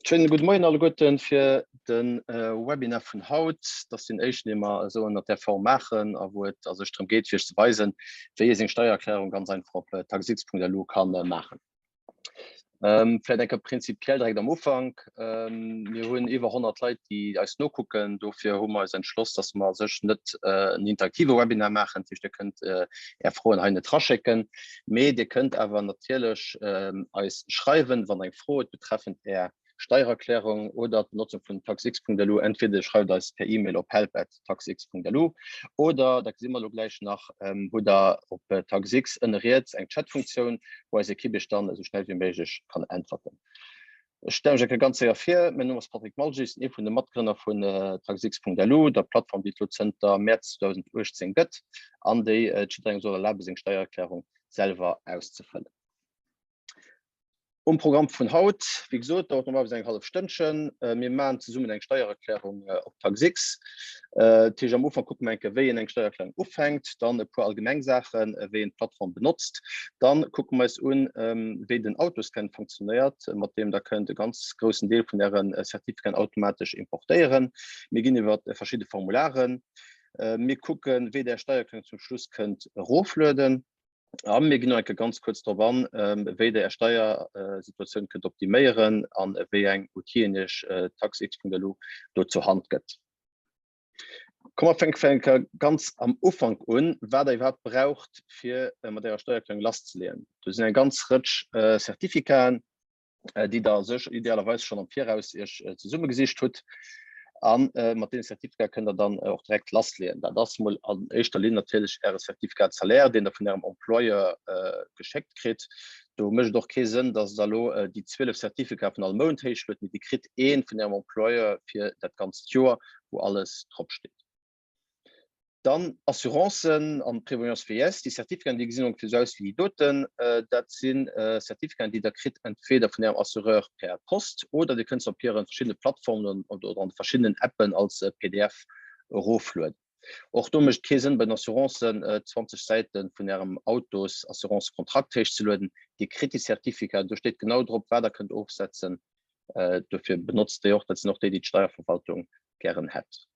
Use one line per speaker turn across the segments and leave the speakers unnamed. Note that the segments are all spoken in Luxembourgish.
Schönen gudde Moien alleguerten fir de Webinar vun haut. Dat ass deen éischten, dee mer esou ënnert där Form maachen a wou et a sech drëm geet, fir iech ze weisen, wéi ee seng Steiererklärung ganz einfach op taxx.lu ka maachen. Vläicht eng Kéier prinzipiell direkt am Ufank. Mir hunn iwwer 100 Leit, déi eis nokucken. Dofir hu mer eis entschloss, dass mer a sech net en interaktive Webinar maachen. Dat heescht, Dir kënnt Är Froen hei net raschécken. Mee Dir kënnt awer natierlech eis schreiwen, wann Der eng Fro hutt betreffend Är Steiererklärung oder d'Benotzung vun taxx.lu. Entweder Dir schreift eis per E-Mail op help@taxx.lu oder, dat gesi mer elo gläich nach, hutt Der op Taxx ënne riets eng Chatfunktioun, wou eis Ekipp Iech dann esou schnell wéi méiglech kann äntwerten. Ech stelle mech eng Kéier ganz séier vir. Mäin Numm ass Patrick Malgis, sinn ee vun de Matgrënner vun Taxx.lu, der Plattform, déi et elo zënter Mäerz 2018 gëtt an déi et jidderengem soll erlabe seng Steiererklärung selwer auszefëllen. Um Programm vun haut, wéi gesot, dauert normalerweis eng hallef Stënnchen. Mir maachen zesummen eng Steiererklärung op Taxx. Dat heescht, am Ufank kucke mer eng Kéier, wéi een eng Steiererklärung ufänkt, dann e puer allgemeng Saachen, wéi een d'Plattform benotzt. Dann kucke mer eis un, wéi den Autoscan funktionéiert, mat deem Der kënnt e ganz groussen Deel vun Äre Certificaten automatesch importéieren. Mir ginn iwwer verschidde Formularen. Mir kucken, wéi Der Är Steiererklärung zum Schluss kënnt eroflueden. A mir ginn nach eng Kéier ganz kuerz drop an, wéi Der Är Steiersituatioun kënnt optiméieren an wéi eng Outile Iech taxx.lu do zur Hand gëtt. Komm mer fänke eng Kéier ganz am Ufank un, wat Der iwwerhaapt braucht, fir mat Ärer Steiererklärung lasszeleeën. Do sinn eng ganz Rëtsch Certificaten, déi Der sech idealerweis schonn am Viraus Iech zesummegesicht hutt. A mat deene Certificat kënnt Der dann och direkt lassleeën. Dat ass mol an éischter Linn natierlech Äre Certificat de salaire, deen Der vun Ärem Employeur geschéckt kritt. Do mécht et och kee Sënn, dass Der elo déi 12 Certificaten vun all Mount héichluet, mee Dir kritt ee vun Ärem Employeur fir dat ganzt Joer, wou alles drop steet. Dann Assurancen an Prévoyance vieillesse, déi Certificaten, déi gesinn ongeféier esou aus wéi déi doten. Dat si Certificaten, déi Der kritt entweder vun Ärem Assureur per Post oder Dir kënnt se op hire verschiddene Plattformen oder an de verschiddenen Appen als pdf eroflueden. Och do mécht et kee Sënn, bei den Assurancen 20 Säite vun Ärem Autosassurancëkontrakt héichzelueden. Dir kritt déi Certificaten, do steet genau drop, wat Der kënnt ofsetzen. Dofir benotzt déi och, dat sinn och déi, déi d'Steierverwaltung gären hätt.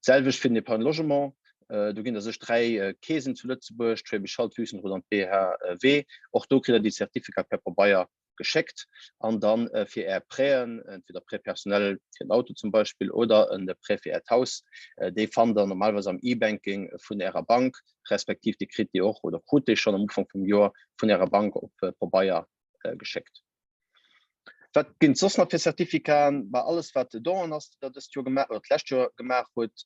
D'selwecht fir den Épargne Logement. Do ginn der sech 3 Keesen zu Lëtzebuerg, d'Schwäbisch Hall, d'Wüstenrot an d'BHW. Och do kritt der déi Certificat per Pabeier geschéckt. An dann fir Är Prêten, entweder Prêt personnel fir den Auto zum Beispill oder en Prêt fir Äert Haus, déi fannt der normalerweis am E-Banking vun Ärer Bank, respektiv Dir kritt déi och oder krut déi schonn am Ufank vum Joer vun Ärer Bank op Pabeier geschéckt. Wat ginn et soss nach fir Certificaten? Bah, alles wat Donen ass, déi der dëst Joer gemaach oder d'lescht Joer gemaach hutt.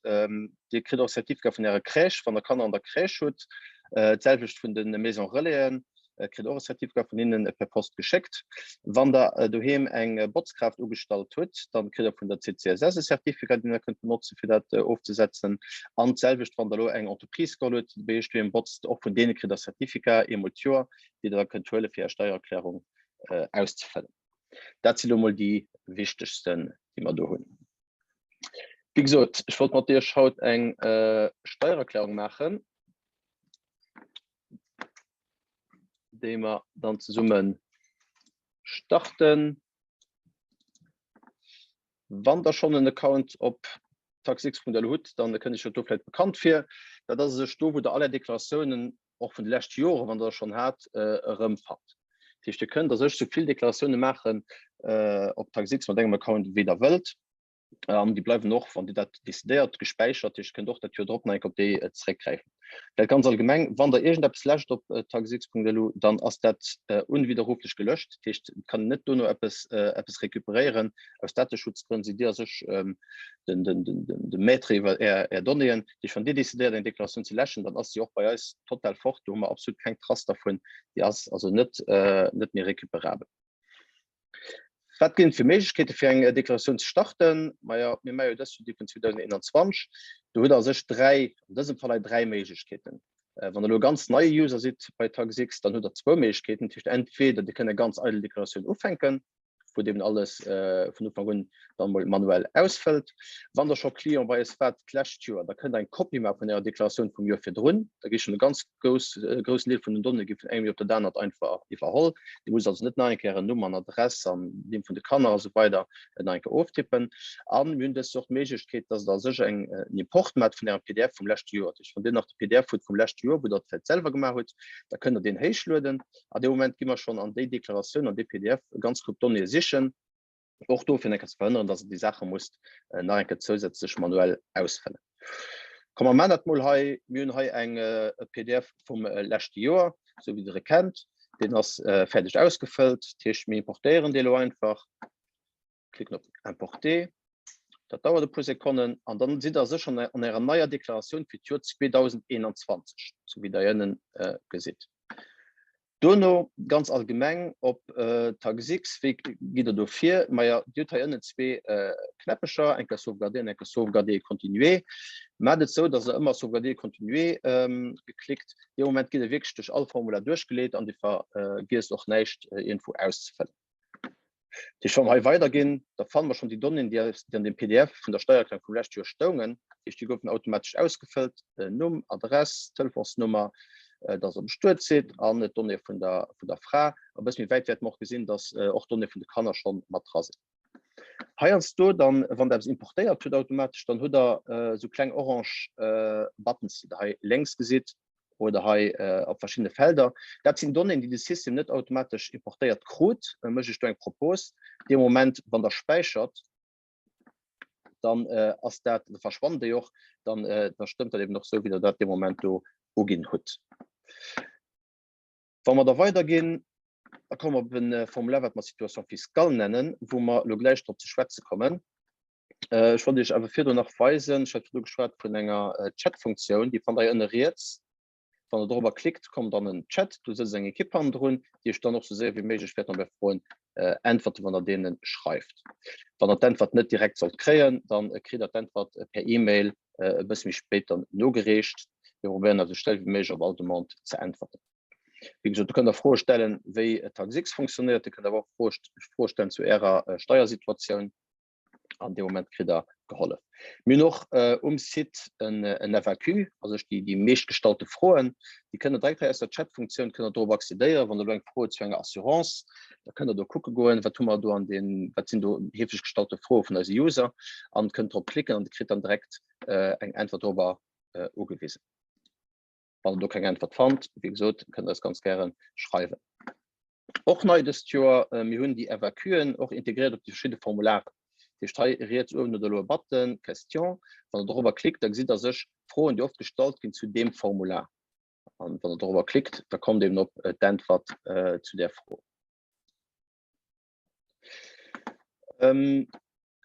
Dir kritt och Certificat vun ärer Crèche, wann der Kanner an der Crèche hutt. D'selwecht vun de Maison Relaisen, kritt och e Certificat vun hinnen per Post geschéckt. Wann der doheem eng Botzkraaft ugestallt hutt, dann kritt der vun der CCSS e Certificat, deen der kënnt benotzen, fir dat ofzesetzen. An d'selwecht, wann der elo eng Entreprise geholl hutt, déi bei iech doheem botzt, och vun deene kritt der Certificat eemol d'Joer, déi der da kënnt huele fir är Steiererklärung auszefëllen. Dat si lo mol déi wichtegsten, déi mer do hunn. Wéi gesot, ech wollt mat Iech haut eng Steiererklärung maachen, déi mer dann zesumme starten. Wann der schonn en Account op taxx.lu hutt, dann kënnt Iech dat do vläicht bekannt vir. Dat ass sech do, wou der all Är Deklaratiounen och vun de leschte Joren, wann der der schonn hat, erëmfannt. Dat heescht, Dir kënnt a sech esou vill Deklaratioune maachen op taxx mat engem Account, wéi der wëllt. An déi bleiwen och, wann Dir dat decidéiert, gespäichert. Dat heescht, Dir kënnt och dat Joer drop nach eng Kéier op déi zeréckgräifen. Dat ganz allgemeng, wann Der iergendeppes läscht op taxx.lu, dann ass dat unwiderruflech gelöscht. Dat heescht, et kann een net dono eppes, eppes recuperéieren. Aus Dateschutzgrënn sidd Dir a sech den, den, den, de Maître iwwer Är, Är Donnéeën. Dat heescht, wann Dir decidéiert, eng Deklaratioun ze läschen, dann ass si och bei eis total fort. Do hu mer absolut keng Trace dervun. Déi ass also net, net méi recuperabel. Wat ginn et fir Méiglechkeete fir eng Deklaratioun ze starten? Maja, mir maache jo dës Studie vun 2021. Do hutt Der a sech dräi, an dësem Fall hei dräi Méiglechkeeten. Wann Der elo e ganz neie User sidd bei TaxX, dann hutt Der zwou Méiglechkeeten. Dat heescht entweder Dir kënnt eng ganz eidel Deklaratioun ufänken. wou Dir eben alles vun Ufank un dann mol manuell ausfëllt. Wann Der scho Client bei eis waart d'lescht Joer, da kënnt Der eng Kopie maache vun Ärer Deklaratioun vum Joer virdrun. Da gi schonn e ganz grouss, groussen Deel vun den Donnéeë gi vun engem Joer op dat anert einfach iwwerholl. Dir musst also net nach eng Kéier Ären Numm an Adress an Nimm vun de Kanner a sou weider nach eng Kéier oftippen. A mir hunn dëst Joer och d'Méiglechkeet, dass Der a sech eng, en Import maacht vun Ärem PDF vum leschte Joer. Dat heescht, wann Dir nach de PDF hutt vum leschte Joer, wou Der d'Feld selwer gemaach hutt, da kënnt Der deen héichlueden. An deem Moment gi mer schonn an déi Deklaratioun, an dee PDF e ganz Koup Donnéeë sichen, och do fir eng Kéier ze verhënneren, dass Der déi Saache musst nach eng Kéier zousätzlech manuell ausfëllen. Komm mer maachen dat mol hei. Mir hunn hei eng e PDF vum leschte Joer, esou wéi Der e kennt. Deen ass fäerdeg ausgefëllt. Dat heescht, mir importéieren dee elo einfach. Klicken op Importer. Dat dauert e puer Sekonnen an dann sidd der sécher an ärer neier Deklaratioun fir d'Joer 2021, sou wéi der hei ënnen gesitt. Dono ganz allgemeng op Taxix, wéi gitt der do vir? Maja, Dir hutt hei ënnen zwee Knäppecher, eng Kéier Sauvegarder an eng Kéier Sauvegarder et continuer. Maacht et sou, dass der ëmmer Sauvegarder et continuer geklickt. Dee Moment gitt der wierklech duerch all Formular duerchgeleet an Dir vergiesst och näischt iergendwou auszefëllen. Déi schonn hei weiderginn, da fanne mer schonn déi Donnéeën, déi an dem PDF vun der Steiererklärung vum leschte Joer stoungen. Dat heescht, déi goufen automatesch ausgefëllt, Numm, Adress, Telefonsnummer, dass Der bestuet sidd an d'Donnéeë vun der, vun der Fra. E bësse méi wäit wäerte mer och gesinn, dass och d'Donnéeë vun de Kanner schonn mat dra sinn. Heiansdo dann, wann Der eppes importéiert hutt automatesch, dann hutt Der esou kleng orange Buttons, déi Der hei lénks gesitt. oder hei op verschiddene Felder. Dat sinn Donnéeën, déi de System net automatesch importéiert krut. Mécht ech do eng Propos. Dee Moment, wann Der späichert, dann ass dat, da verschwannen déi och, dann, da stëmmt dat eben och esou, wéi Der dat dee Moment do uginn hutt. Wa mer da weiderginn, da komme mer op e Formular, wat mer Situation fiscale nennen, wou mer elo gläich drop ze schwätze kommen. Ech wollt Iech awer virdrun nach weisen, ech hat virdru geschwat vun enger Chat-Funktioun, déi fannt Der ënne riets. Wann Der dorobber klickt, kommt dann en Chat, do sëtzt eng Ekipp hannendrun, déi Iech dann och sou séier wéi méiglech wäert op Är Froen äntwerten, wann Der deene schreift. Wann Der d'Äntwert net direkt sollt kréien, dann kritt Der d'Äntwert per E-Mail e bësse méi spéit dann nogereecht. Mir probéieren da sou schnell wéi méiglech op all Demande ze äntwerten. Wéi gesot, do kënnt Der Froe stellen, wéi TaxX funktionéiert. Dir kënnt awer och Froe stellen zu Ärer Steiersituatioun. An deem Moment kritt Der gehollef. Mir hunn och um Site en FAQ, also déi déi meescht gestallte Froen. Déi kënnt Der direkt hei aus der Chat-Funktioun kënnt Der dorop accédéieren. Wann Der elo eng Fro hutt zu enger Assurance, da kënnt Der do kucke goen, wat hu mer do an den, wat sinn do heefeg gestallte Froe vun eise User an kënnt drop klicken an Dir kritt dann direkt eng Äntwert dorobber ugewisen. Wann Der do keng Äntwert fannt, wéi gesot, kënnt Der eis ganz gäre schreiwen. Och nei dëst Joer, mir hunn déi FAQen och integréiert op déi verschidde Formularen. Dat heescht, hei riets uewen hutt Der elo e Button Questions. Wann Der dorobber klickt, da gesitt Der sech Froen, déi oft gestallt ginn zu deem Formular. An wann Der dorobber klickt, da kommt eben op d'Äntwert zu där Fro.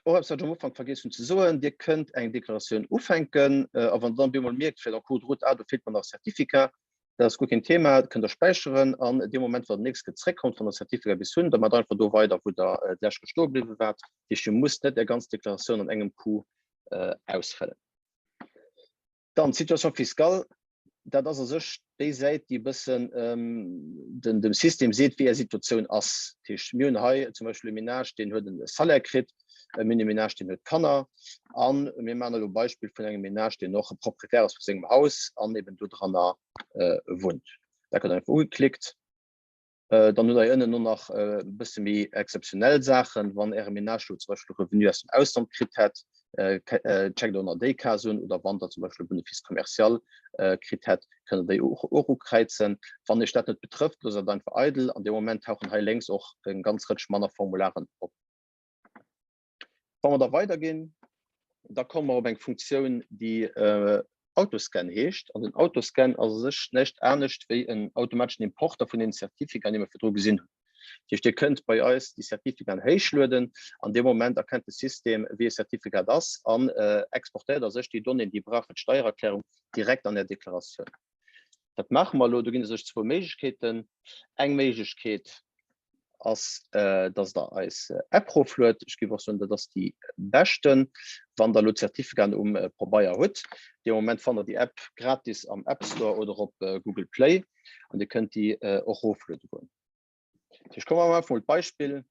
Och eppes, wat ech am Ufank vergiess hunn ze soen, Dir kënnt eng Deklaratioun ufänken a wann Der dann op eemol mierkt, vläicht en cours de route, ah do feelt mer nach e Certificat, dat ass guer keen Thema, dat kënnt Der späicheren an dee Moment, wann Der d'nächst Kéier zréckkommt, wann Der Certificat bis hunn, da maacht einfach do weider, wou Der d'lescht Kéier stoe bliwwe waart. Dat heescht, Dir musst net Är ganz Deklaratioun an engem Coup ausfëllen. Dann d'Situation fiscale, dat ass a sech déi Säit, déi e bëssen den, dem System seet, wéi Är Situatioun ass. Dat heescht, mir hunn hei zum Beispill e Ménage, deen huet e Salaire kritt, mir hunn e Ménage, deen huet Kanner a mir maachen elo e Beispill vun engem Ménage, deen och e Proprietär ass vu sengem Haus an eben dodranner wunnt. Dat gëtt einfach ugeklickt. Dann hutt Der hei ënnen och nach e bësse méi exzeptionell Saachen. Wann Äre Ménage elo zum Beispill Revenu aus dem Ausland kritt hätt, checkt och nach déi Case un. Oder wann Der zum Beispill e Bénéfice commercial kritt hätt, kënnt Der déi och ukräizen. Wann Iech dat net betrëfft, loosst Der et einfach eidel. An deem Moment tauchen hei lénks och eng ganz Rëtsch manner Formularen op. Wa mer da weiderginn, da komme mer op eng Funktioun, déi Autoscan heescht. An den Autoscan ass u sech näischt anescht wéi en automateschen Importer vun den Certificaten, déi mer virdru gesinn hunn. Dat heescht, Dir kënnt bei eis déi Certificaten héichlueden. An deem Moment erkennt de System, wéi e Certificat ass an exportéiert a sech déi Donnéeën, déi e brauch fir d'Steiererklärung, direkt an Är Deklaratioun. Dat maache mer elo. Do ginn et u sech zwou Méiglechkeeten. Eng Méiglechkeet ass, dass Der eis App erofluet. Ech géif och soen, dat ass déi beschten, wann Der elo d'Certificaten um Pabeier hutt. Dee Moment fannt Der déi App gratis am App Store oder op Google Play an Dir kënnt déi och erofluede goen. Ech komme mer einfach mol d'Beispill.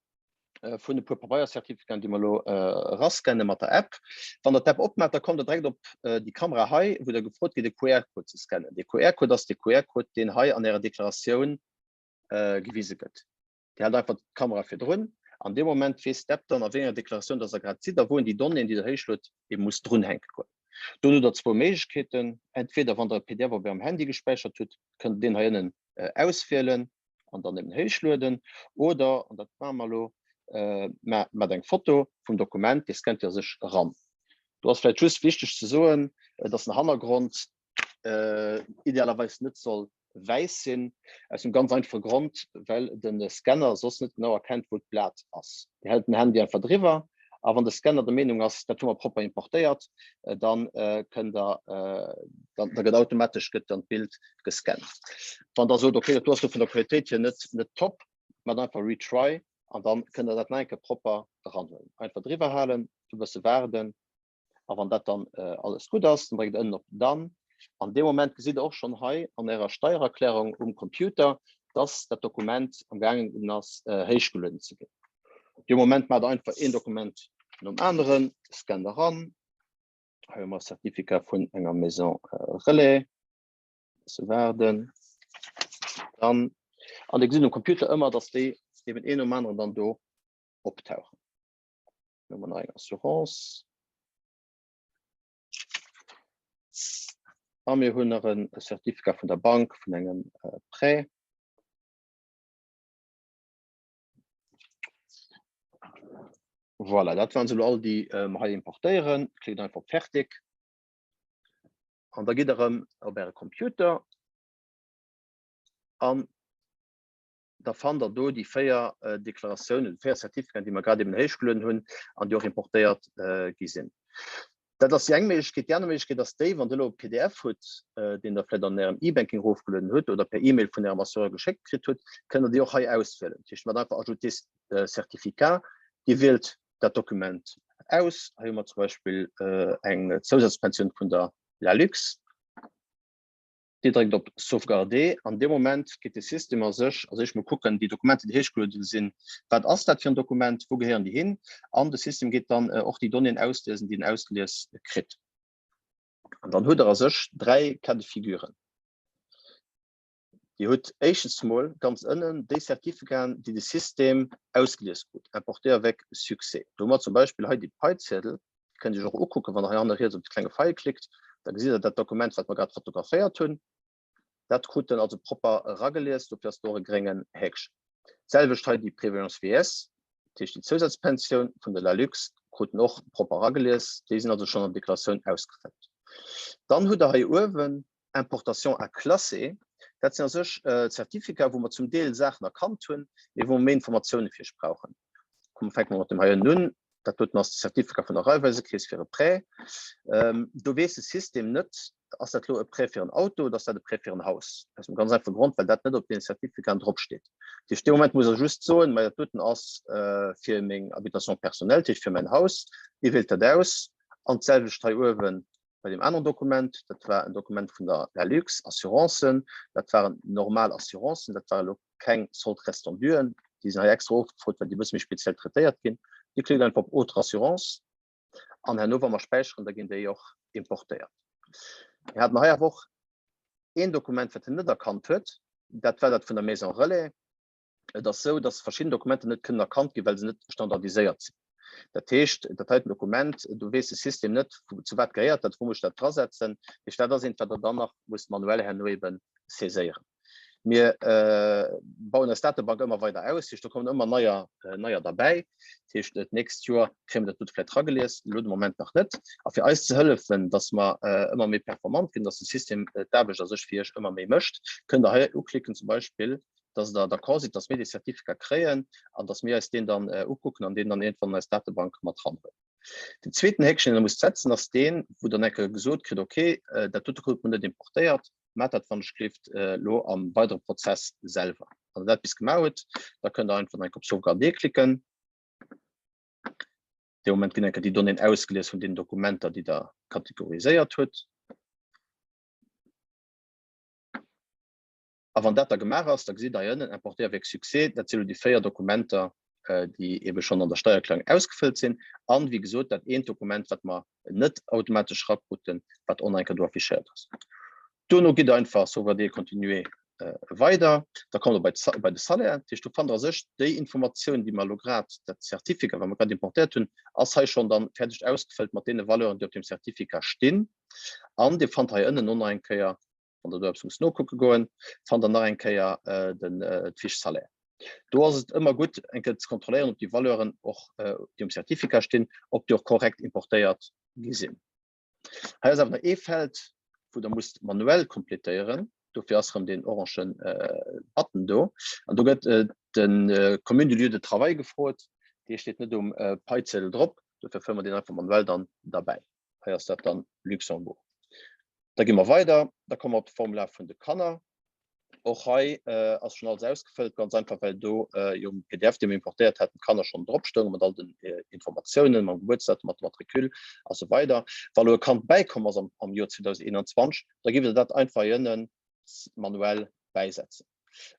Äh, vun e puer Pabeiercertificaten, déi mer elo äh, erascanne mat der App. Wann der d'App opmaacht, da kommt der direkt op äh, déi Kamera hei, wou der gefrot gitt, e QR-Code ze scannen. De QR-Code ass de QR-Code, deen hei an Ärer Deklaratioun äh, gewise gëtt. Dir haalt einfach d'Kamera virdrun. An deem Moment weess d'App dann, a wéi enger Deklaratioun dass der grad sidd a wou en déi Donnéeën, déi der héichluet, eben muss drunhänke goen. Do hutt der zwou Méiglechkeeten. Entweder wann der e PDF op Ärem Handy gespäichert hutt, kënnt der deen hei ënnen äh, auswielen. an dann eben héichlueden oder, an dat maache mer elo, maacht eng Foto vum Dokument, dee scannt Dir sech eran. Do ass vläicht just wichteg ze soen, dass den Hannergrond idealerweis net soll wäiss sinn, aus dem ganz einfache Grond, well de Scanner soss net genau erkennt, wou d'Blat ass. Dir hält den Handy einfach driwwer a wann de Scanner der Meenung ass, dat hu mer propper importéiert, dann kënnt Der, dann da gëtt automatesch gëtt dann d'Bild gescannt. Wann der sot, okay, dat do ass lo vun der Qualitéit hier net net top, maacht einfach Retry an dann kënnt der dat nach eng Kéier propper eranhuelen. Einfach driwwer halen, e bësse waarden a wann dat dann alles gutt ass, dann dréckt der ënnen op Done. An deem Moment gesitt der och schonn hei an Ärer Steiererklärung um Computer, dass dat Dokument am gaangen ass héichgelueden ze ginn. Dee Moment maacht der einfach een Dokument nom aneren, scannt eran. Hei hu mer e Certificat vun enger Maison Relais. Bësse waarden. Dann, an Dir gesitt um Computer ëmmer, dass déi eben een nom aneren dann do optauchen. Dann hu mer nach eng Assurance. A mir hunn nach en Certificat vun der Bank vun engem Prêt. Voilà, dat waren se elo all, déi mer hei importéieren. Klickt einfach op Fertig. An da gitt Der erëm op Äre Computer an da fannt Der do déi 4 Deklaratiounen, 4 Certificaten, déi mer grad eben héichgelueden hunn an déi och importéiert gi sinn. Dat ass déi eng Méiglechkeet. Déi aner Méiglechkeet ass déi, wann Der elo e pdf hutt, deen Der vläicht an Ärem E-Banking erofgelueden hutt oder per E-Mail vun Ärem Assureur geschéckt kritt hutt, kënnt Der déi och hei auswielen. Dat heescht, Dir maacht einfach Ajouter certificat, Dir wielt dat Dokument aus. Hei hu mer zum Beispill eng Zousazpensioun vun der Lalux. Dir dréckt op Sauvegarder. An deem Moment geet de System a sech a sech mol kucken, déi Dokumenter, déi héichgelueden sinn, wat ass dat fir en Dokument, wou gehéieren déi hin? An de System geet dann och déi Donnéeën ausliesen, déi en ausgelies kritt. An dann hutt Der a sech 3 Cas de figuren. Dir hutt éischtens mol ganz ënnen déi Certificaten, déi de System ausgelies krut, importé avec succès. Do hu mer zum Beispill hei déi Paiziedel. Déi kënnt Dir Iech och ukucken, wann Der hei hanne riets op de klenge Feil klickt. Da gesitt Der dat Dokument, wat mer grad fotograféiert hunn. Dat krut en also propper eragelies, dofir ass do och e gréngen Häkchen. D'selwecht hei déi Prévoyance vieillesse, dat heescht déi Zousazpensioun vun der Lalux, krut en och propper eragelies. Déi sinn also schonn an der Deklaratioun ausgefëllt. Dann hutt Der hei uewen Importation à classer, dat sinn a sech Zertifikater, wou mer zum Deel Saachen erkannt hunn, mee wou mer méi Informatioune fir iech brauchen. Komm, fänke mer mat deem hei ënnen un. Dat doten ass de Certificat vun der Raiffeisekeess fir e Prêt. Do weess de System net, ass dat elo e Prêt fir en Auto oder ass dat e Prêt fir en Haus? Aus dem ganz einfache Grond, well dat net op deenen Certificaten dropsteet. Dat heescht, dee Moment muss Der just soen, ma dat doten ass fir meng Habitation personnelle, dat heescht fir mäin Haus. Dir wielt dat aus. An d'selwecht hei uewe bei deem aneren Dokument, dat war en Dokument vun der Lalux Assurancen, dat waren normal Assurancen, dat war elo keng Solde restant duen, déi sinn hei extra ofgefrot, well déi e bësse méi speziell traitéiert ginn. Dir klickt einfach op Autre assurance an herno, wa mer späicheren, da ginn déi och importéiert. Mir haten hei awer och een Dokument, wat en net erkannt huet, dat war dat vun der Maison Relais. Et ass esou, dass verschidden Dokumenter net kënnen erkannt ginn, well se net standardiséiert sinn. Dat heescht, dat heiten Dokument, do weess de System net, zu wat gehéiert dat, wou muss ech dat drasetzen. Dat heescht, dat ass eent, wat Der dann nach musst manuell herno eebe saiséieren. Mir bauen eis Datebank ëmmer weider aus, dat heescht, do kommen ëmmer neier, neier derbäi. Dat heescht, d'nächst Joer kréie mer dat dote vläicht dragelies, elo de Moment nach net. A fir eis ze hëllefen, dass mer ëmmer méi performant ginn, dass de System d'Aarbecht a sech fir Iech ëmmer méi mécht, kënnt Der hei uklicken zum Beispill, dass Der d'accord sidd, dass mir dee Certificat kréien an dass mir eis deen dann ukucken an deen dann iergendwann an eis Datebank mat ranhuelen. Den zweeten Häkchen, deen Der musst setzen, ass deen, wou Der eng Kéier gesot kritt, okay, dat dote krut mer net importéiert, maacht dat wannechgelift elo am weidere Prozess selwer. Wann Der dat bis gemaach hutt, da kënnt Der einfach eng Kéier op Sauvegarder klicken. Dee Moment ginn eng Kéier déi Donnéeën ausgelies vun deenen Dokumenter, déi Der kategoriséiert hutt. A wann dat da gemaach ass, da gesitt Der hei ënnen, Importer avec succès, dat si elo déi 4 Dokumenter, déi ebe schonn an der Steiererklärung ausgefëllt sinn. An, wéi gesot, dat eent Dokument, wat mer net automatesch erakruten, wat och nach eng Kéier do affichéiert ass. Duerno gitt Der einfach Sauvegarder et continuer weider. Da kommt Der bei, bei de Salaire. Dat heescht, do fannt Der a sech déi Informatioun, déi mer elo grad, dat Certificat, wat mer grad importéiert hunn, ass hei schonn dann fäerdeg ausgefëllt mat deene Valeuren, déi op deem Certificat stinn. An Dir fannt hei ënnen och nach eng Kéier Wann der do eppes musst nokucke goen, fannt der nach eng Kéier den d'Fiche Salaire. Do ass et ëmmer gutt eng Kéier ze kontrolléieren, ob déi Valeuren och, déi um Certificat stinn, ob déi och korrekt importéiert gi sinn. Hei ass awer nach ee Feld, wou der musst manuell kompletéieren. Dofir ass erëm deen orange Button do. An do gëtt de Commune du lieu de travail gefrot. Dee steet net um Paiziedel drop, dofir fëlle mer deen einfach manuell dann derbäi. Hei ass dat dann Luxembourg. Da gi mer weider, da komme mer op d'Formular vun de Kanner. Och hei äh, ass schon alles ausgefëllt, ganz einfach, well do äh, jo um PDF, dee mir importéiert haten, d'Kanner schon drop stoungen mat all den äh, Informatiounen, mam Gebuertsdatum, mat der Matricule a sou weider. Wa lo e Kand bäikomm ass am, am Joer 2021, da giff der dat einfach hei ënnen manuell bäisetzen.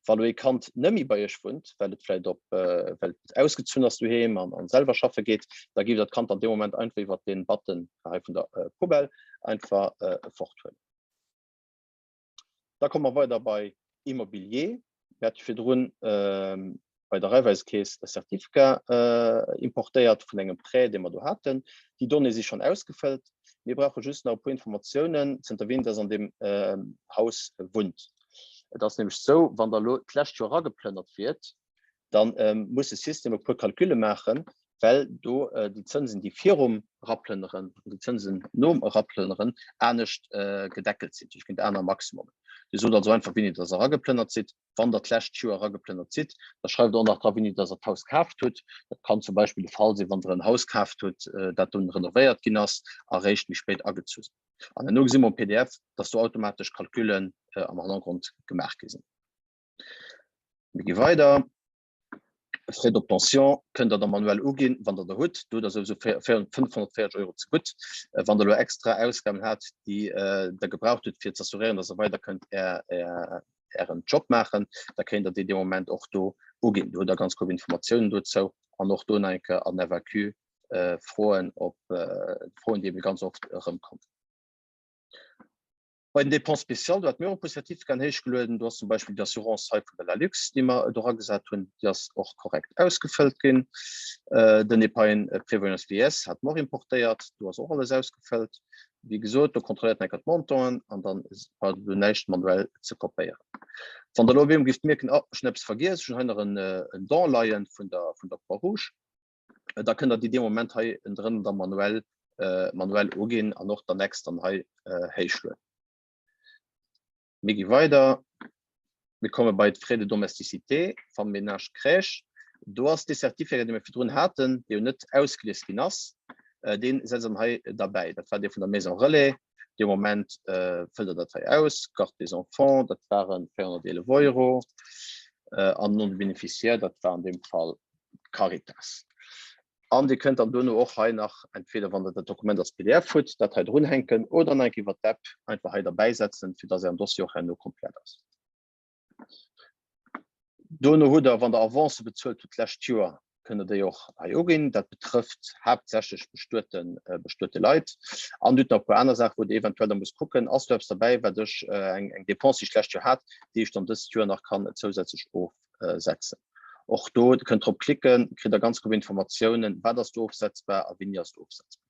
Wa lo ee Kand nëmmi bei iech wunnt, well et vläit op well et ausgezunn ass doheem an an selwer schaffe geet, da giff der d'Kand an deem Moment einfach iwwert dee Button hei vun der Poubelle einfach forthuelen. Da komme mer weider bei Immobilier. Mir hate virdrun bei der Raiffeisekeess e Certificat importéiert vun engem Prêt, dee mer do haten. Déi Donnéeë si schonn ausgefëllt. Mir brauche just nach e puer Informatiounen, zënter wien dass an deem Haus wunnt. Et ass nämlech esou, wann Der elo d'lescht Joer erageplënnert wiert, da muss de System e puer Calculle maachen, well do déi Zënsen, déi virum Eraplënneren an déi Zënsen nom Eraplënneren anescht gedeckelt sinn, duerch géint aner Maximummen. Dir sot also einfach, wéini dass Der erageplënnert sidd. Wann Der d'lescht Joer erageplënnert sidd, da schreift Der och nach dra, wéini dass Der d'Haus kaaft hutt. Dat kann zum Beispill de Fall sinn, wann Der en Haus kaaft hutt, dat dunn renovéiert ginn ass a réischt méi spéit agezu sinn. An herno gesi mer um PDF, dass do automatesch Calcullen am Hannergrond gemaach gi sinn. Mir gi weider. Frais d'obtention kënnt der da manuell uginn, wann der der hutt. Do hutt der souwisou 540 Euro zegutt. Wann der elo extra Ausgaben hat, déi der gebraucht hutt, fir z'assuréieren, dass der weider kënnt är, är, ären Job maachen, da kéint der déi dee Moment och do uginn. Do hutt der ganz grob Informatiounen dozou an och do nach eng Kéier an FAQ Froen op Froen, déi ebe ganz oft erëmkommen. Bei den Dépenses spéciales, do hate mir och e puer Certificaten héichgelueden. Do ass zum Beispill déi Assurance hei vun der Lalux, déi mer do eragesat hunn, déi ass och korrekt ausgefëllt ginn. Den Épargne Prévoyance VS hate mer och importéiert, do ass och alles ausgefëllt. Wéi gesot, do kontrolléiert en enker d'Montanten an dann braucht Der do näischt manuell ze kopéieren. Wann Der elo op eemol géift mierken, oh, ech hunn eppes vergiess, ech hunn hei nach en Don leien vun der Croix-Rouge, da kënnt der déi dee Moment hei ënnendrënner da manuell manuell uginn an och d'Annex dann hei héichlueden. Mir gi weider. Mir komme bei d'Frais de domesticité, Femme ménage crèche. Do ass dee Certificat, dee mir virdrun haten, dee jo net ausgelies ginn ass, dee setzt dann hei derbäi. Dat war dee vun der Maison Relais. Dee Moment fëllt Der dat hei aus, Garde des enfants, dat ware 411 Euro. An Nom de bénéficiaire, dat war an deem Fall d'Caritas. An Dir kënnt dann duerno och hei nach, entweder wann Der dat Dokument als pdf hutt, dat hei drunhänken oder nach eng Kéier iwwer d'App einfach hei derbäisetzen, fir dass Ären Dossier och herno komplett ass. Duerno hutt Der, wann Der Avancë bezuelt hutt d'lescht Joer, kënnt Der déi och hei uginn. Dat betrëfft haaptsächlech bestuete, bestuete Leit. An Dir hutt nach e puer aner Saachen, wou Dir eventuell da musst kucken, ass do eppes derbäi, wat ech, eng, eng Dépense, déi ech d'lescht Joer hat, déi ech dann dëst Joer nach kann zousätzlech of, setzen. Och do Dir kënnt drop klicken, kritt der ganz grob Informatiounen, wat ass do ofsetzbar a wéini ass et ofsetzbar.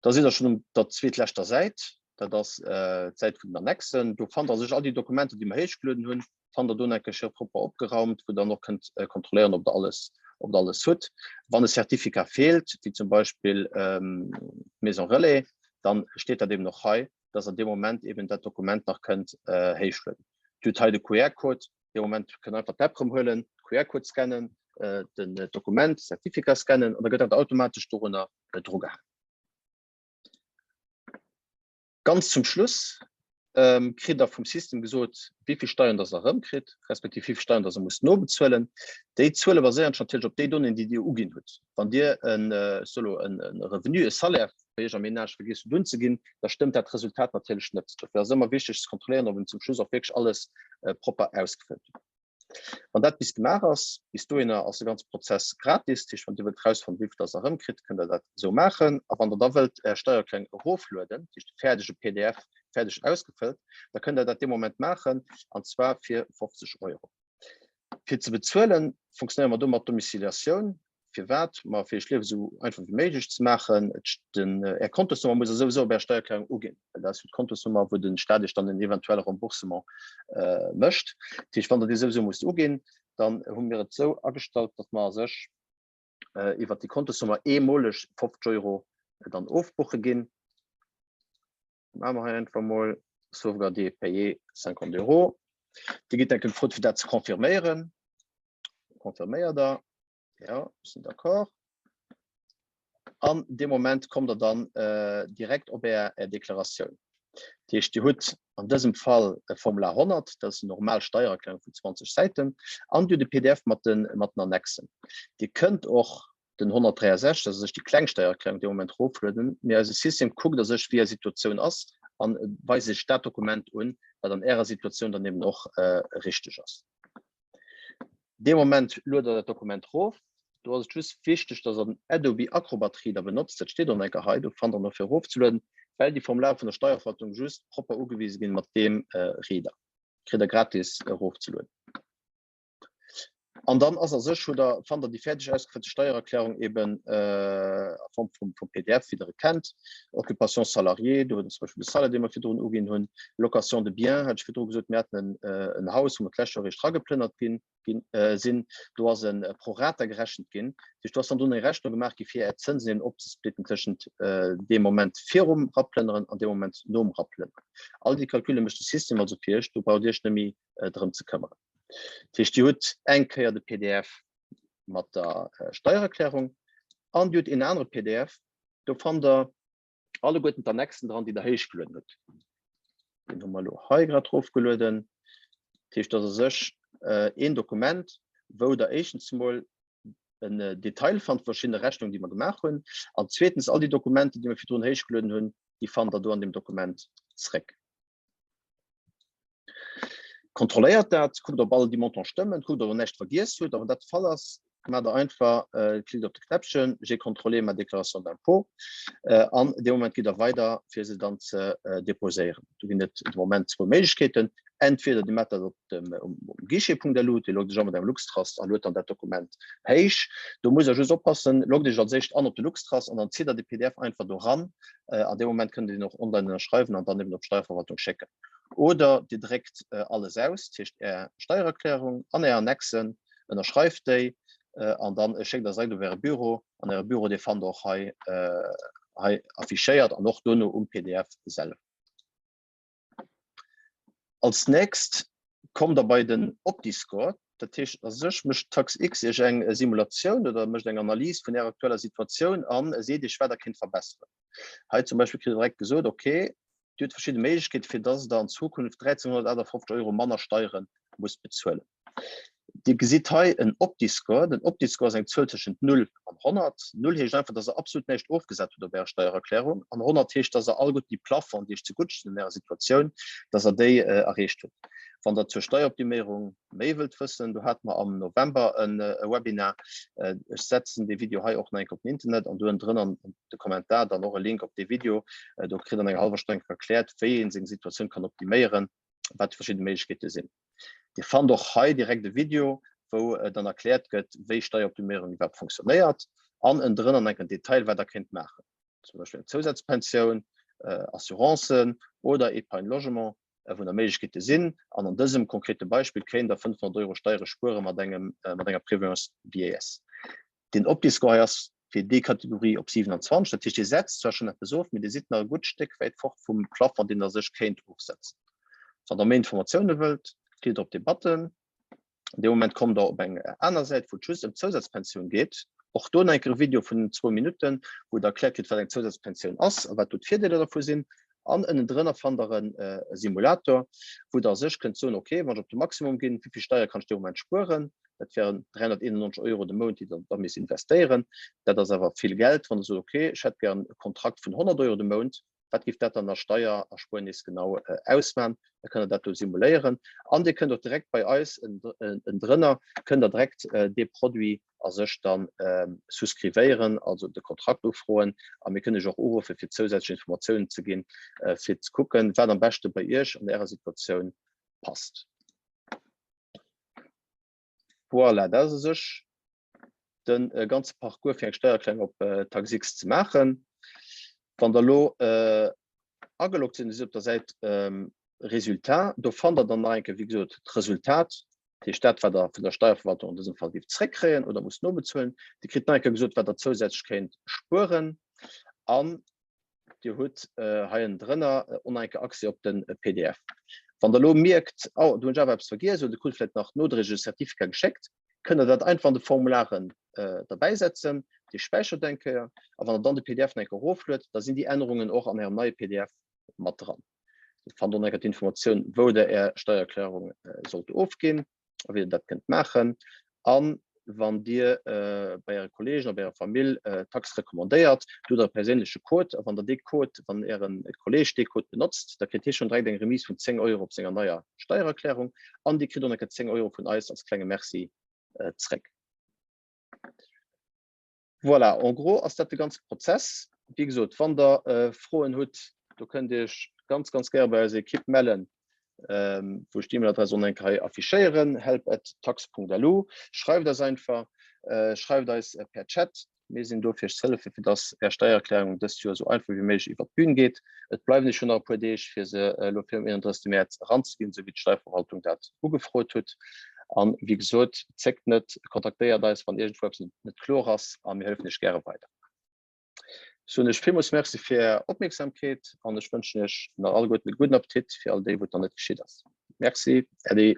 Da sidd der schonn um der zweetleschter Säit, dat ass d'Säit vun den Annexen. Do fannt der sech all déi Dokumenter, déi mer héichgelueden hunn, fannt der do nach eng Kéier propper opgeraumt, wou der dann och kënnt kontrolléieren, ob der alles, ob der alles hutt. Wann e Certificat feelt, wéi zum Beispill d'Maison Relais, dann steet dat eben och hei. dass an deem Moment eben dat Dokument nach kënnt héichlueden. Dir hutt hei de QR-Code, dee Moment kënnt einfach d'App erëm huelen, QR-Code scannen, den Dokument, Certificat scannen an da gëtt dat automatesch dorunner drugehaangen. Ganz zum Schluss kritt Der vum System gesot, wéi vill Steieren dass Der erëmkritt, respektiv wéi vill Steieren dass Der musst nobezuelen. Déi Zuele baséieren sech natierlech op déi Donnéeën, déi Dir uginn hutt. Wann Dir en, ech soe lo, en Revenu, e Salaire bei Iech am Ménage vergiess hutt unzeginn, da stëmmt dat Resultat natierlech net. Dofir ass et ëmmer wichteg ze kontrolléieren, ob een zum Schluss och wierklech alles propper ausgefëllt huet. Wann dat bis gemaach ass, bis dohinner ass de ganze Prozess gratis. Dat heescht, wann Dir wëllt erausfannen, wéi vill dass Der erëmkritt, kënnt Der dat esou maachen. A wann Der da wëllt Är Steiererklärung eroflueden, dat heescht de fäerdege pdf, fäerdeg ausgefëllt, da kënnt Der dat dee Moment maachen, an zwar fir 50 Euro. Fir ze bezuelen, funktionéiere mer do mat Domiciliatioun. Firwat? Ma fir Iech d'Liewe sou einfach wéi méiglech ze maachen. Den, Är Kontosnummer muss Der souwisou op Ärer Steiererklärung uginn, well dat ass jo d'Kontosnummer, wou de Staat Iech dann en eventuelle Remboursement mécht. Dat heescht, wann Der déi souwisou musst uginn, dann hu mir et sou agestallt, datt mer a sech iwwert déi Kontosnummer eemoleg 50 Euro dann ofbuche ginn. Maache mer hei einfach mol sauvegarder et payer 50 Euro. Dir gitt enke gefrot, fir dat ze confirméieren. Confirméiert Der. Ja, sinn d'accord. An dee Moment kommt der dann äh, direkt op Är, Är Deklaratioun. Dat heescht, Dir hutt an dësem Fall e Formular 100, dat ass eng normal Steiererklärung vun 20 Säiten, an Dir hutt e PDF mat den, mat den Annexen. Dir kënnt och den 163, dat ass sech déi kleng Steiererklärung, dee Moment roflueden, mee eise System kuckt a sech, wéi Är Situatioun ass, an weist Iech dat Dokument un, wat an Ärer Situatioun dann eben och äh, richteg ass. Dee Moment luet der dat Dokument rof. Do ass et just wichteg, dass der den Adobe Acrobat Reader benotzt. Dat steet och enker hei, do fannt der noch fir erofzelueden, well déi Formulare vun der Steierverwaltung just propper ugewise ginn mat deem Reader. Kritt der gratis erofzelueden. An dann ass a sech, hutt der, fannt der déi fäerdeg ausgefëllte Steiererklärung eben a Form vum, vum PDF, wéi der e kennt. Occupation salariée, do huet der zum Beispill de Salaire, dee mer virdrun uginn hunn. Location de biens, hat ech virdru gesot, mir haten en Haus, wou mer d'lescht Joer eréischt erageplënnert ginn, ginn, sinn. Do ass e pro rata gerechent ginn. Dat heescht, do ass dann dunn eng Rechnung gemaach gi fir Är Zënsen eben opzesplitten tëschent deem Moment virum Raplënneren an deem Moment nom Raplënneren. All déi Calculle mécht de System also fir Iech, do braucht Dir Iech net méi drëm ze këmmeren. Dat heescht, Dir hutt eng Kéier de PDF mat der Steiererklärung an Dir hutt een anere PDF, Do fannt der alleguerten d'Annexen dran, déi der héichgelueden hutt. Den hu mer elo hei grad rofgelueden. Dat heescht, dat ass u sech een Dokument, wou der éischtens emol en Detail fannt, verschidde Rechnungen, déi mer gemaach hunn, an zweetens all déi Dokumenter, déi mer virdrun héichgelueden hunn, déi fannt der do an deem Dokument zréck. Kontrolléiert dat, kuckt ob all déi Montant stëmmen, kuckt ob der näischt vergiess hutt. A wann dat de Fall ass, maacht der einfach, klickt op de Knäppchen J'ai contrôlé ma déclaration d'impôt an dee Moment gitt der weider fir se dann ze deposéieren. Do ginn et de Moment zwou Méiglechkeeten, entweder Dir maacht dat op dem um Guichet.lu, Dir loggt Iech a mat engem Luxtrust a luet dann dat Dokument héich. Do musst der just oppassen, loggt Iech als éischt an op de Luxtrust an dann zitt der de PDF einfach do ran An deem Moment kënnt Dir deen och online ënnerschreiwen an dann eben op d'Steierverwaltung schécken. Oder Dir dréckt alles aus, dat heescht Är Steiererklärung an Är Annexen, ënnerschreift déi an dann schéckt Der se direkt op Äre Büro. An Äre Büro, dee fannt Der och hei, hei affichéiert an och dono um pdf selwer. Als nächst kommt der bei den Optiscore. Dat heescht, a sech mécht TaxX Iech eng Simulatioun oder mécht eng Analys vun Ärer aktueller Situatioun an seet Iech, wat Der kéint verbesseren. Hei zum Beispill kritt Der direkt gesot, okay, Dir hutt verschidde Méiglechkeete fir dass Der an Zukunft 1.358 Euro manner Steiere musst bezuelen. Dir gesitt hei en Optiscore. Den Optiscore ass eng Zuel tëschent 0 an 100. 0 heescht einfach, dass Der absolut näischt ofgesat hutt op Ärer Steiererklärung an 100 heescht, dass Der alleguerten déi Plafonds, déi Iech zegutt stinn an Ärer Situatioun, dass Der déi erreecht hutt. Wann Der zur Steieroptiméierung méi wëllt wëssen, do hate mer am November e Webinar. Ech setzen dee Video hei och nach eng Kéier op den Internet an do ënnendrënner an de Kommentar dann och e Link op dee Video. Do kritt Der an enger hallwer Stonn erkläert, wéi ee seng Situatioun kann optiméieren, wat déi verschidde Méiglechkeete sinn. Dir fannt och hei direkt e Video, wou dann erkläert gëtt, wéi Steieroptiméierung iwwerhaapt funktionéiert an ënnendrënner nach en Detail, wat Der kéint maachen, zum Beispill eng Zousazpensioun, Assurancen oder Épargne logement, wou nach Méiglechkeete sinn. An an dësem konkrete Beispill kéint Der 500 Euro Steiere spuere mat engem, mat enger Prévoyance vieillesse. Den Optiscore hei ass fir déi Kategorie op 27, dat heescht, Dir setzt zwar schonn eppes of, mee Dir sidd nach e gutt Stéck wäit fort vum Plafond, deen Der sech kéint ofsetzen. Wann Der méi Informatioune wëllt, klickt Der op dee Button. An deem Moment kommt Der op eng aner Säit, wou et just ëm d'Zousazpensioun geet. Och do nach eng Kéier e Video vun zwou Minutten, wou et erkläert gëtt, wat eng Zousazpensioun ass a wat do d'Virdeeler dervu sinn. An ënnendrënner fannt Der e Simulator, wou Der a sech kënnt soen, okay, wann ech op de Maximum ginn, wéi vill Steier kann ech dee Moment spueren? Dat wären 391 Euro de Mount, déi Der da misst investéieren. Dat ass awer vill Geld. Wann Der sot, okay, ech hätt gären e Kontrakt vun 100 Euro de Mount. Wat géif dat dann a Steiererspuernis genau ausman? Da kënnt der dat do simuléieren. An Dir kënnt och direkt bei eis ënnendrënner, kënnt der direkt dee Produit a sech dann souscrivéieren, also de Kontrakt ufroen. A mir kënnen Iech och uruffe fir zousätzlech Informatiounen ze ginn, fir ze kucken, wat am beschte bei Iech an Ärer Situatioun passt. Voilà, dat ass u sech de ganze Parcours fir eng Steiererklärung op Taxix ze maachen. Wann der elo ageloggt sinn, sidd op der Säit Résultats, do fannt der dann nach eng Kéier, wéi gesot, d'Resultat, dat heescht dat, wat der vun der Steierverwaltung an dësem Fall géift zréckkréien oder musst nobezuelen. Dir kritt nach eng Kéier gesot, wat der zousätzlech kéint spueren an Dir hutt hei ënnendrënner och nach eng Kéier Accès op de PDF. Wann Der elo mierkt, oh, do hunn ech awer eppes vergiess oder Dir krut vläicht nach nodréiglech e Certificat geschéckt, kënnt Der dat einfach an de Formularen derbäisetzen. Dir späichert eng Kéier a wann Der dann de PDF nach eng Kéier erofluet, da sinn déi Ännerungen och an Ärem neie PDF mat dran. Dir fannt och nach eng Kéier d'Informatioun, wou Der Är Steiererklärung sollt ofginn. a wéi Dir dat kënnt maachen. A wann Dir bei Äre Kolleegen a bei Ärer Famill Tax recommandéiert, do hutt Der e perséinleche Code. A wann Der dee Code, wann Äre Kolleeg dee Code benotzt, da kritt hie schonn direkt eng Remise vun 10 Euro op senger neier Steiererklärung an Dir kritt och nach 10 Euro vun eis als klenge Merci zréck. Voilà, en gros ass dat de ganze Prozess. Wéi gesot, wann Der Froen hutt, do kënnt Dir Iech ganz, ganz gäre bei eiser Ekipp mellen, wou ech d'E-Mail-Adress och nach eng Kéier hei affichéieren, help@tax.lu. Schreift eis einfach, schreift eis per Chat. Mir sinn do fir Iech ze hëllefen, fir dass Är Steiererklärung dëst Joer esou einfach wéi méiglech iwwert d'Bün geet. Et bleiwen Iech jo nach e puer Deeg, fir se elo virum 31. Mäerz eranzeginn, esou wéi d'Steierverwaltung dat ugefrot hutt. An wéi gesot, zéckt net, kontaktéiert eis, wann iergendwou eppes net kloer ass, a mir hëllefen Iech gäre weider. Ech soen Iech villmools Merci fir Är Opmierksamkeet an ech wënschen Iech nach alleguerten e gudden Appetit, fir all déi, wou et nach net geschitt ass. Merci, Äddi.